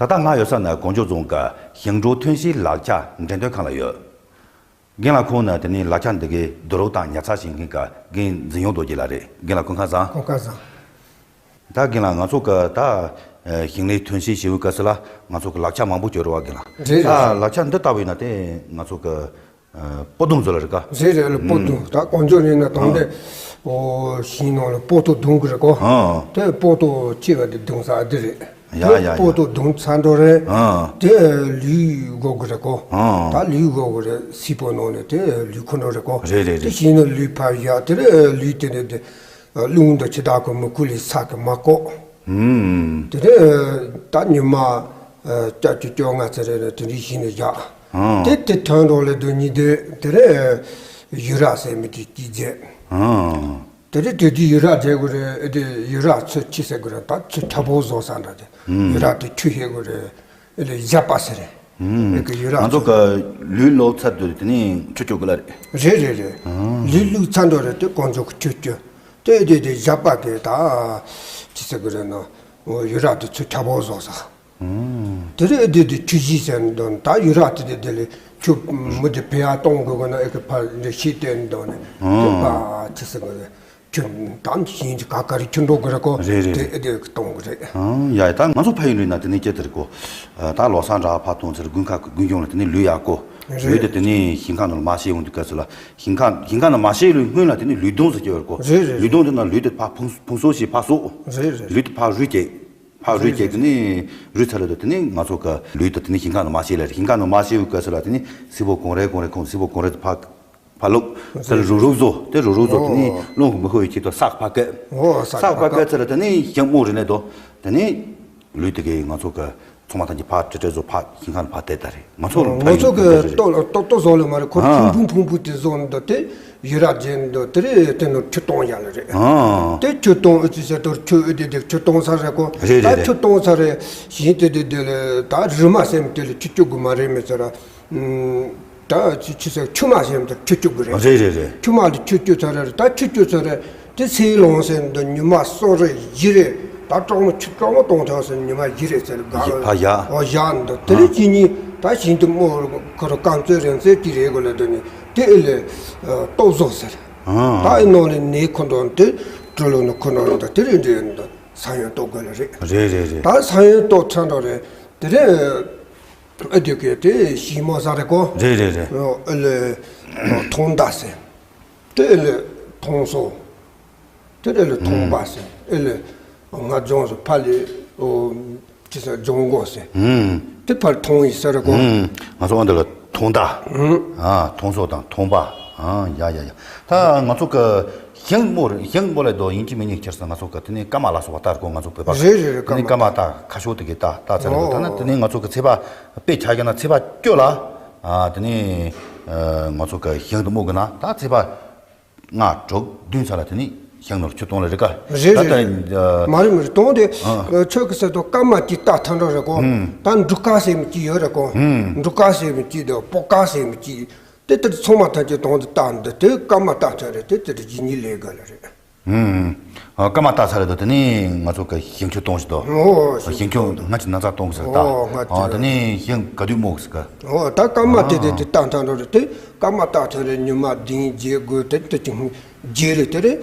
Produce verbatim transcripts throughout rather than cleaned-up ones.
ད་ལྟ་ང་ཡོད་ས་ནི་གངས་ལྗོངས་རྫོང་གི་ཞིང་འབྲོག་ཐོན་སྐྱེད་ལག་ཆ་འགྲེམས་སྟོན་ཁང་ལ་ཡོད། རྒན་ལགས་ཁོང་ནི་དེ་ནས་ལག་ཆ་འདི་གའི་བསྡུ་རུབ་དང་ཉར་ཚགས་བྱེད་མཁན་གྱི་རྒན་འཛིན་ཡོང་རྡོ་རྗེ་ལགས་རེད། རྒན་ལགས་སྐུ་ཁམས་བཟང་། སྐུ་ཁམས་བཟང་། ད་རྒན་ལགས་ང་ཚོ་གི་ད་ཞིང་ལས་ཐོན་སྐྱེད་བྱེད་པའི་སྐབས་སུ་ལ་ང་ཚོ་གི་ལག་ཆ་མང་པོ་སྤྱོད་རོགས་རྒན་ལགས། རེད་རེད། ད་ལག་ཆ་འདི་ལྟ་བུ་ཡིན་ན་དེ་ང་ཚོ་གི་སྤོ་བརྡུང་ཚོ་ལ་རེད་ཀ། རེད་རེད་ལ་སྤོ་བརྡུང་། ད་གངས་ལྗོངས་ནས་ན་དང་དེ་ཨོ་ཞིང་ནང་ལ་སྤོ་ཏོ་བརྡུང་གི་རེད་ཀོ། ཨ་དེ་སྤོ་ཏོ་ཆེ་བ་དེ་བརྡུང་ས་འདི་རེད། ཡ་ཡ་ཡ། སྤོ་ཏོ་བརྡུང་ཚར་འགྲོ་རེད། ཨ་དེ་ལུད་དགོས་གི་རེད་ཀོ། ཨ་ད་ལུད་དགོས་གི་རེད། སི་པོ་ནང་ནས་དེ་ལུད་ཁོ་འགྲོ་རེད་ཀོ། རེད་རེད་དེ་རེད། ཞིང་ནང་ལུད་ཕར་བཞག་དེ་རེད། ལུད་དེ་ནས་དེ་རླུང་དང་ཕྱི་དག་གི་མི་ཁུ་ལས་ས་གི་མ་བཀོག་ཨུམ། དེ་ནས་ད་ཉི་མ་ཨ་སྐྱ་ཅུ་སྐྱོ་ང་ཚེ་རེ་རེ་དེ་འདྲའི་ཞིག་ནས་བཞག་ཨང་། དེ་དེ་ཐོན་འགྲོ་ལས་དུ་ཉི་དེ་དེ་རེ་ཡུ་ར་ཟེར་མི་དེ་དཀྱིས་རྗེ། ཨང་། དེ་རེ་དེ་དེ་ཡུ་ར་རྒྱལ་དགོས་རེད། དེ་ཡུ་ར་ཚོ་ཆི་ཟེར་དགོས་རེད། ད་ཚོ་ཁྲ་པོ་བཟོ་ས་འདྲ་དེ་ཨུམ། ཡུ་ར་དེ་ཁྱུ་ཤེས་དགོས་རེད། ཨེ་ལས་བཞག་པ་ཟེར་རེད། ཨུམ། ཨེ་གི་ཡུ་ར་ང་ཚོ་ཚོ་ག་ལུས་ལོག་ཚར་དུས་དེ་ནས་ཁྱུ་སྐྱོ་དགོས་ལ་རེད། རེད་རེད་རེད། ཨང་། ལུས་ལུག་ཚར་འགྲོ་རེད། དེ་གོང་ཚོ་ཁྱུ་སྐྱོ། དེ་དེ་དེ་བཞག་པ་དེ་ད་ཅི་ཟེར་དགོས་རེད་ན། ཡུ་ར་དེ་ཚོ་ཁྲ་པོ་བཟོ་ས། དེ་རེད་དེ་དེ་ཆུ་བཞི་ཟེར་འདོན། ད་ཡུ་ར་དེ་དེ་དེ་ལས་ཆུ་མི་དེ་ཕེ་ཡ་གཏོང་དགོས་དགོས་ན་ཨེ་ཁི་ཕར་འདི་ཤི་བསྟན་འདོན་ནས་དེ་ཨང་པ་ཅི་ཟེར་དགོས་རེད། ཆུ་དམ་ཞིང་གི་ག་ག་རེ་ཆུ་འགྲོ་དགོས་རེད་ཀོ། རེད་རེད་དེ་རེད། ཨེ་དེ་གཏོང་དགོས་རེད། ཨང་ཡ་ད་ང་ཚོ་ཕ་ཡུལ་ལུས་ན་དེ་ནས་སྐྱེ་དེ་རེད་ཀོ། ད་ལོ་སང་འདྲ་ཕ་ཐོང་ཚེར་དགུན་ཁ་དགུན་གཞུང་ལ་དེ་ནས་ལུས་ཡག་ཀོ། རེད། ལུས་དེ་དེ་ནས་ཞིང་ཁ་ནང་ལ་མ་ཤེས་ཡོང་དུས་སྐབས་སུ་ལ་ཞིང་ཁ་ཞིང་ཁ་ནང་མ་ཤེས་ལུས་སྔོན་ལ་དེ་ནས་ལུས་སྡོང་ཟེར་གྱི་ཡོད་ཀོ། རེད་རེད། ལུས་སྡོང་དེ་ན་ལུས་དེ་ཕ་ཕུང་ཕུང་གསོ་ཞིག་ཕ་གསོ། རེད་རེད། ལུས་དེ་ཕ་རུས་སྐྱེ། ཕ་རུས་སྐྱེ་དེ་ནས་རུས་ཚར་ལ་དུ་དེ་ནས་ང་ཚོ་ག་ལུས་དེ་དེ་ནས་ཞིང་ཁ་ནང་མ་ཤེས་ལ་ཞིང་ཁ་ནང་མ་ཤེས་ཡོད་སྐབས་སུ་ལ་དེ་ནས་སི་པོ་གོང་རེ་གོང་རེ་ཁོང་སི་པོ་གོང་རེ་དེ་ཕ་ཕ་ལུག་དེ་ལ་རུག་རུག་བཟོ། དེ་རུག་རུག་བཟོ་དེ་ནས་ཨོ་རླུང་གི་མི་ཤོར་བའི་ཆེད་དུ་སག་ཕ་བཀལ། ཨོ་སག་སག་ཕ་ཕ་བཀལ་བཀལ་ཚེ་ལ་དེ་ནས་ཞིང་རྨོ་རེ་ནས་དོ། དེ་ནས་ལུས་དེ་གའི་ང་ཚོ་ག་ཚང་མ་ཐམས་ཅད་ཕ་ཏྲེ་ཏྲེ་བཟོ་ཕ་ཞིང་ཁ་ནས་ཕ་དེ་ལྟ་རེད། ང་ཚོ་ལ་ང་ཕ་ཚོ་ཡུལ་གི་དེ་ལྟ་རེད། ལྟོ་ལྟོ་ལྟོ་བཟོ་ལ་མ་རེད། ཁོ་ཨ་ཕུང་ཕུང་ཕུང་ཕུང་དེ་བཟོ་འདི་དེ་ཡུ་ར་རྗེན་འདི་དེ་རེད། དེ་ནང་ཆུ་གཏོང་ཡ་ལ་རེད། ཨ་དེ་ཆུ་གཏོང་ཨུ་ཙི་ཟེར་དོར་ཆུ་ཨུ་དེ་དེ་ཆུ་གཏོང་ས་རེད་ཀོ། རེད་རེད་ད་རེད། ཆུ་གཏོང་ས་རེད། ཞིང་དེ་དེ་དེ་ལ་ད་རི་མ་སེམས་དེ་ལ་ཆུ་སྐྱུག་གི་མ་རེད་མི་ཚེ་ར། ད་ཆུ་ཆུ་ཟེར་ཆུ་མ་ཟེར་དེ་ཆུ་སྐྱུག་གི་རེད། རེད་རེད་རེད། ཆུ་མ་དེ་ཆུ་སྐྱུག་ཚ་རེད། ད་ཆུ་སྐྱུག་ཚ་རེད། དེ་ཚེ་ལོང་ཟེར་འདི་ཉི་མ་གསུམ་རེ་བཞི་རེ་ད་གྲོག་མོ་ཆུ་གྲོག་མོ་གཏོང་ཐང་ཟེར་ཉི་མ་བཞི་རེ་ཟེར་ག་ཡི་ཕ་ཡ། ཨོ་བཞག་འདི་དེ་རེ་ཨ་གཅིག་གཉིས་ད་ཞིང་དུ་རྨོ་ཁོ་ར་རྐང་བཙོས་རེ་བཙོས་ཀྱི་རེད་གོ་ལ་དོ་ནི་དེ་ཨེ་ལས་ལྟོ་བཟོ་ཟེར། ཨ་ད་ཨེ་ནོ་ལས་ནས་ཁོ་འདོན་དེ་གྲོ་ལོ་ནི་ཁོ་ནོ་འདི་དེ་རེ་འདྲེ་འདི་ས་ཡོན་ལྟོ་དགོས་ལ་རེད། རེད་རེད་རེད། ད་ས་ཡོན་ལྟོ་ཚ་འདྲ་རེད་དེ་རེད། ཨ་དེ་གས་དེ་ཞིང་རྨོ་ས་རེད་གོ། རེད་རེད་རེད། ཨ་ལས་ཐོང་ད་ཟེར། དེ་ཨེ་ལས་ཐོང་སོ། དེ་ཨེ་ལས་ཐོང་པ་ཟེར། ཨེ་ལས་ང་ལྗོངས་སུ་ཕ་ལས་ཨོ་ཅི་ཟེར་ལྗོངས་གོ་ཟེར། ཨུམ། དེ་ཕར་ཐོང་ཡི་ཟེར་གོ། ཨུམ། ང་ཚོ་ཨ་འདི་ལ་ཐོང་ད། ཨུམ། ཨ་ཐོང་སོ་དང་ཐོང་པ། ཨ་ཡ་ཡ་ཡ། ད་ང་ཚོ་གི་ཞིང་རྨོ་རེད། ཞིང་རྨོ་ལས་དོ་ཡིན་གཅིག་མིན་གཉིས་ཁྱེར་སོང་ང་ཚོ་གི་དེ་ནས་སྐར་མ་ལ་སོགས་པ་ལྟ་ར་གོ། ང་ཚོ་བོད་པ་རེད་རེད་རེད། དེ་ནས་སྐར་མ་ལྟ་ཁ་ཤོ་དེ་གས་ལྟ་ལྟ་ཚར་རེད་གོ། ད་ན་དེ་ནས་ང་ཚོ་གི་ཚེས་པ་དཔེ་ཆ་རྒྱག་ན་ཚེས་པ་བཅུ་ལ་ཨ་དེ་ནས་ཨ་ང་ཚོ་གི་ཞིང་དུ་རྨོ་གི་ན་ད་ཚེས་པ་ལྔ་དྲུག་བདུན་ཚར་ལ་དེ་ནས་ཞིང་ནོར་ཆུ་གཏོང་ལ་རེད་ཀ། རེད་ད་རེད། ད་མ་རེད་མ་རེད་གཏོང་དེ་ཨ་ཆོས་ཀྱི་སེ་དོ་སྐར་མ་གཅིག་ལྟ་ཐང་འགྲོ་རེད་གོ། ཨུམ། ད་འབྲུག་སྐར་ཟེར་མི་གཅིག་ཡོད་རེད་གོ། ཨུམ། འབྲུག་སྐར་ཟེར་མི་གཅིག་དང་སྤོ་སྐར་ཟེར་མི་གཅིག་དེ་ལྟར་ཚང་མ་ཐམས་ཅད་དོན་དུ་བཏང་འདི་དེ་སྐར་མ་བཏགས་ཚར་རེད། དེ་ལྟར་ཇི་སྙིད་ལས་དགོས་ལ་རེད། ཨུམ། ཨ་སྐར་མ་བཏགས་ཚར་རེད་དོ། དེ་ནས་ང་ཚོ་གི་ཞིང་ཆུ་གཏོང་ཞིག་དོ། ཨོ་ཞིང་ཆུ་སྔ་ཕྱི་ན་ཚ་གཏོང་གི་ཟེར་ད། ཨོ་སྔ་ཕྱི། ཨ་དེ་ནས་ཞིང་ག་དུས་རྨོ་གི་ཟེར་ག། ཨོ་ད་སྐར་མ་དེ་དེ་དེ་བཏགས་ཚར་རེད། དེ་སྐར་མ་བཏགས་ཚར་རེད། ཉི་མ་བདུན་བརྒྱད་དགུ་དེ་དེ་ཅིག་རྗེས་རེད། དེ་རེད་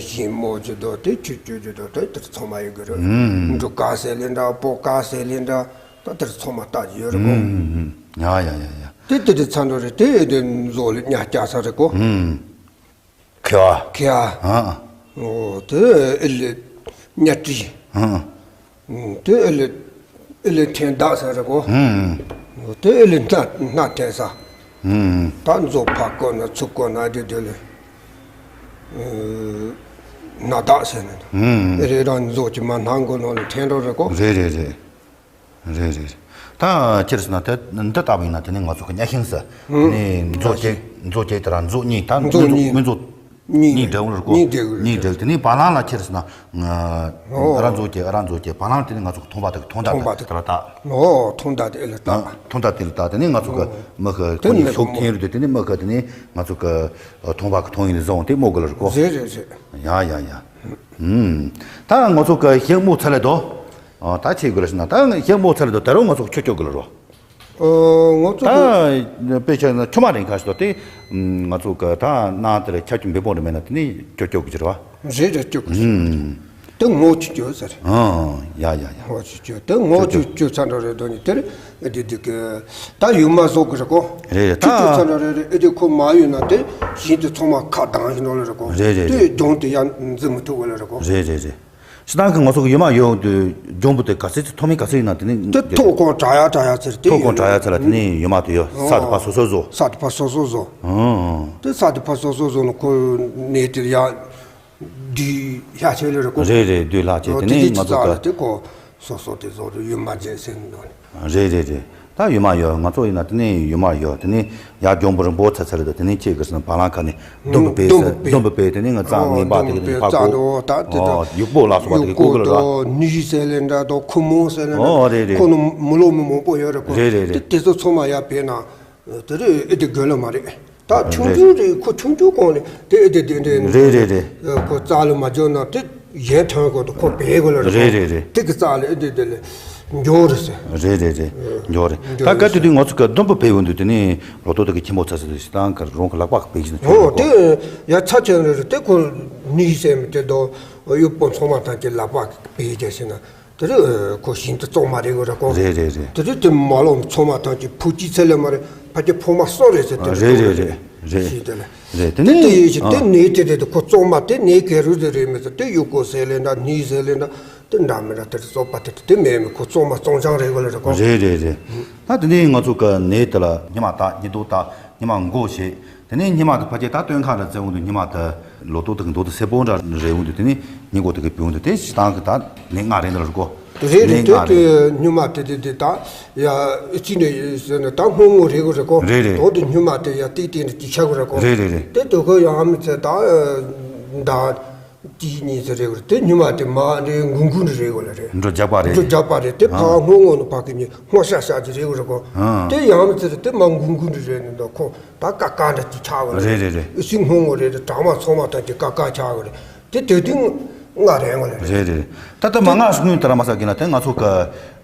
ཞིང་རྨོ་རྒྱུ་དོ། དེ་ཆུ་སྐྱོ་རྒྱུ་དོ། དེ་དེ་ཚང་མ་ཡོད་གི་རེད། ཨུམ། འབྲུག་སྐར་ཟེར་ལེ་འདྲ་སྤོ་སྐར་ཟེར་ལེ་འདྲ། ད་དེར་ཚང་མ་བཏགས་ཀྱི་ཡོད་རེད་གོ། ཨུམ། ཡ་ཡ་ཡ་ཡ། དེ་དེ་དེ་ཚ་འགྲོ་རེད། དེ་དེ་མཛོ་ལ་གཉའ་བཅག་ས་རེད་གོ། ཨུམ། ཁེ་བ། ཁེ་བ། ཨ། ཨོ་དེ་ཨེ་ལེ་གཉའ་ཁྲི། ཨ། དེ་ཨེ་ལེ་ཨེ་ལེ་འཐེན་བདག་ས་རེད་གོ། ཨུམ། ཨོ་དེ་ཨེ་ལེ་སྣ་སྣ་འཐེན་ས། ཨུམ། ད་མཛོ་ཕར་བཀོལ་ན་ཚུར་བཀོལ་ན་དེ་དེ་ལེ། ཨེ་སྣ་བདག་ཟེར་ནས། ཨུམ། ཨེ་རེད་རང་མཛོ་གི་མ་སྣ་མགོ་ནང་ལ་འཐེན་འགྲོ་རེད་གོ། རེད་རེད་རེད། རེད་རེད་རེད། ད་ཁྱེར་སོང་ན་དེ་འདི་ལྟ་བུ་ཡིན་ན་དེ་ནས་ང་ཚོ་གི་གཉའ་ཤིང་ཟེར། ཨང་། དེ་ནས་མཛོ་གཅིག་མཛོ་གཅིག་དེ་ར་མཛོ་གཉིས། ད་མཛོ་མི་མཛོ་གཉིས། མི་མཛོ་གཉིས་འདྲ་བོ་རེད་གོ། གཉིས་འདྲ་བོ་རེད། གཉིས་འདྲ་བོ། དེ་ནས་བ་ལང་ལ་ཁྱེར་སོང་ན་ཨོ་ཨ་ར་མཛོ་གཅིག་ཨ་ར་མཛོ་གཅིག་བ་ལང་དེ་ནས་ང་ཚོ་གི་ཐོང་པ་དེ་གི་ཐོང་ད་ཐོང་པ་དེ་དེ་ར་ད། ཨོ་ཐོང་ད་དེ་ལ་ད། ཨ་ཐོང་ད་དེ་ལ་ད། དེ་ནས་ང་ཚོ་གི་ཨོ་མི་གི་དེ་ཁོ་གཉིས་ནས་ཤོག་འཐེན་རུ་དེ་དེ་ནས་མི་གི་དེ་ནས་ང་ཚོ་གི་ཐོང་པ་གི་ཐོང་ཡིན་ནས་བཟོ་འོང་དེ་རྨོ་གི་ལ་རེད་གོ། རེད་རེད་རེད། ཡ་ཡ་ཡ། ཨུམ། ད་ང་ཚོ་གི་ཞིང་རྨོ་ཚར་ལེ་དོ། ཨ། ད་ཆེ་དགོས་ལ་ཞིག་ན་ད་ཞག་མོ་ཚར་དུ་ད་རུང་ང་ཚོ་ཁྱོད་སྐྱོ་དགོས་ལ་རོ། ཨོ། ང་ཚོ་ད་དཔེ་ཆ་ན་ཆུ་མ་རིང་ཁ་ཞིག་ཏུ་དེ་ང་ཚོ་གི་ད་ནང་དེར་ཆ་རྒྱུས་འབེལ་པོ་རེ་མེད་ན་དེ་ནི་སྐྱོ་སྐྱོ་གི་ཅི་རེད་བ། རེད་རེད། སྐྱོ་གི་རེད། དེ་ངོ་ཆུ་སྐྱོ་ཟེར། ཨ། ཡ་ཡ་ཡ། ངོ་ཆུ་སྐྱོ། དེ་ངོ་ཆུ་སྐྱོ་ཚར་འགྲོ་རེད་དོ་ནི་དེར་དེ་དེ་གི་ད་ཡུལ་མ་བཟོ་གི་རེད་གོ། རེད་རེད། ཆུ་སྐྱོ་ད་ཚར་འགྲོ་རེད་རེད། ཨེ་དེ་ཁོ་མ་ཡོད་ན་དེ་ཞིང་དེ་ཚང་མ་ཁ་གདངས་ཞིག་འགྲོ་ལ་རེད་གོ། རེད་རེད་དེ་རེད། ལྗོངས་དེ་ཡང་འཛིན་མི་ཐུབ་གི་ལ་རེད་གོ། རེད་རེད་རེད། སྤྱིར་བཏང་གི་ང་ཚོ་གི་ཡུལ་མ་ཡོད་དུས་ལྗོངས་པོ་དེ་ག་ཚོད་ཅིག་མཐོ་དམན་ག་ཚོད་ཡིན་ན་དེ་ནི་དེ་མཐོ་གོང་དྲག་ཡ་དྲག་ཡ་ཚེར་དེ་མཐོ་གོང་དྲག་ཡ་ཚེར་ལ་དེ་ནི་ཡུལ་མ་དེ་ཡོད། ས་དེ་ཕར་སོ་སོ་བཟོ། ས་དེ་ཕར་སོ་སོ་བཟོ། ཨང་། དེ་ས་དེ་ཕར་སོ་སོ་བཟོ་ན་ཁོ་ནས་དེ་ཡ་དུས་ལྷག་ཆེ་ལེ་རེད་གོ། རེད་རེད། དུས་ལྷག་ཆེ། དེ་ནི་ང་ཚོ་ག་དེ་ཁོ་སོ་སོ་དེ་བཟོ་རུ་ཡུལ་མ་རྗེས་ཟིན་ནོ། རེད་རེད་རེད། ད་ཡུལ་མ་ཡོད། ང་ཚོ་ཡིན་ན་དེ་ནས་ཡུལ་མ་ཡོད། དེ་ནས་ཡར་ལྗོངས་པོ་རིང་པོ་ཚ་ཚ་རེད་དོ། དེ་ནས་ཁྱེད་ཀྱི་སོང་བ་ལང་ཁ་ནས་ལྡུམ་བུ་བེ་ཟེར། ལྡུམ་བུ་བེ། དེ་ནས་ང་རྩྭ་ངན་པ་དེ་གི་ནས་ཕར་བསྐོ། ཨོ། ཡུག་པོ་ལ་སོགས་པ་དེ་གི་བསྐོ་གི་རེད་ར། ནི་ཟེར་ལེ་འདྲ་དང་ཁུ་མོ་ཟེར་ལེ་འདྲ། ཨོ། རེད་རེད། ཁོ་ནི་མི་ལོ་མི་མང་པོ་ཡོད་རེད་གོ། རེད་རེད་རེད། དེ་དེ་ཚོ་ཚང་མ་ཡར་བེད་ན་དེ་རེད། ཨེ་དེ་དགོས་ལོ་མ་རེད། ད་ཆུང་ཆུང་རེད། ཁོ་ཆུང་ཆུང་གོང་ནས་དེ་ཨེ་དེ་དེ་འདྲས་རེད་རེད་རེད། ཁོ་རྩ་ལ་མ་འཇོག་ན་དེ་གཞན་ཐོན་གོ་དུ་ཁོ་བེད་གོ་ལ་རེད་གོ། རེད་རེད་རེད། དེ་གི་རྩ་ལ་ཨེ་དེ་དེ་ལས་འཇོག་རེད་ཟེར། རེད་རེད་རེད། འཇོག་རེད། འཇོག་ད་རེད་ག་དུས་ཟེར། དུས་ང་ཚོ་ག་ལྡུམ་བུ་བེད་འོང་དུས་དེ་ནས་ལོ་ཏོག་དེ་གི་ཁྱིམ་པོ་ཚ་ཚ་དུས་སི་ཏང་ག་རོང་གི་ལག་པ་གི་བེད་ཀྱི་ན་ཆོག་ཨོ། རེད་གོ། དེ་ཡ་ཚ་ཆེན་རེད་རེད། དེ་ཁོ་ནི་ཟེར་མི་དེ་དོ་ཡུག་པོ་ཚང་མ་ཐང་གི་ལག་པ་གི་བེད་རྒྱ་ཞིག་ན། དེ་རེད། ཁོ་ཞིང་དུ་བཙོང་མ་རེད་གོ་ར་གོ། རེད་རེད་རེད། དེ་རེད། དེ་མ་ལོ་ཚོང་མ་ཐང་གི་ཕུ་ཅི་ཚེ་ལེ་མ་རེད། ཕ་གི་ཕོ་མ་སོ་རེད་ཟེར། དེ་རེད་རེད་རེད་རེད། ཞིང་དེ་ལ་རེད། དེ་དེ་ནི་དེ་ཡོད་ཞིག་ཨ་དེ་ནས་དེ་རེད། དེ་ཁོ་བཙོང་མ་དེ་ནས་ག་རུ་དེ་རེད་མི་ཚེ་དེ་ཡུག་གོ་ཟེར་ལེ་འདྲ་ནི་ཟེར་ལེ་འདྲ་དེ་འདྲ་མི་འདྲ་དེ་རེད། བཙོག་པ་དེ་དེ་མེད་མི་ཁོ་བཙོང་མ་བཙོང་ཅང་རེད་གོ་ལ་ར་གོ། རེད་རེད་རེད། ད་དེ་ནས་ང་ཚོ་ག་ནས་དེ་ལ་ཉི་མ་ད་ཉི་དུ་ད་ཉི་མ་མགོ་ཞེས། དེ་ནས་ཉི་མ་དེ་ཕ་ཆེ་ད་སྟོན་ཁ་ར་བཙལ་འོང་དུས་ཉི་མ་དེ་ལོ་ཏོག་དེ་གི་མདོག་དེ་སེར་པོ་འདྲ་རེད་འོང་དུས་དེ་ནས་ཉིན་གོ་དེ་གི་བུད་འོང་དུས་དེ་སྤྱིར་བཏང་གི་ད་ནས་ལྔ་རེད་འདི་ལ་རུ་གོ། དེ་རེད་རེད། ནས་ལྔ་དེ་རེད། ཉི་མ་དེ་དེ་དེ་ད་ཡ་ཨི་ཅི་ནས་ཟེར་ན་ད་སྔོན་མོ་རེད་གོ་རེད་གོ། རེད་རེད། དོ་དེ་ཉི་མ་དེ་ཡ་ཏིག་ཏིག་ནས་ཅི་ཆག་གོ་རེད་གོ། རེད་རེད་རེད། དེ་དོ་གོ་ཡང་མི་ཚེ་ད་ད་ཏིག་གཉིས་ཚེ་རེད་གོ་རེད། དེ་ཉི་མ་དེ་མ་རེད་འགུལ་འགུལ་རེད་གོ་ལ་རེད། འགྲོ་རྒྱག་པ་རེད། འགྲོ་རྒྱག་པ་རེད། དེ་ཕ་ཨ་སྔོན་མོ་ནས་ཕ་གི་ཉི་སྔོ་ཤ་ཤ་ཅི་རེད་གོ་རེད་གོ། ཨ་དེ་ཡང་མི་ཚེ་རེད། དེ་མ་འགུལ་འགུལ་རེད་ནས་ད་ཁོ། ད་ཀ་ཀ་འདྲ་ཅིག་ཆགས་པ་རེད། རེད་རེད་རེད། ཨི་སི་སྔོན་མོ་རེད། གྲང་མ་ཚང་མ་ཐམས་ཅད་ཀ་ཀ་ཆགས་པ་རེད། དེ་དེ་དུས་ང་རེད་ང་ལ་རེད། རེད་རེད། ད་ལྟ་མ་ང་སྔོན་དུ་ར་མ་ཟ་གི་ན་དེ་ང་ཚོ་གི་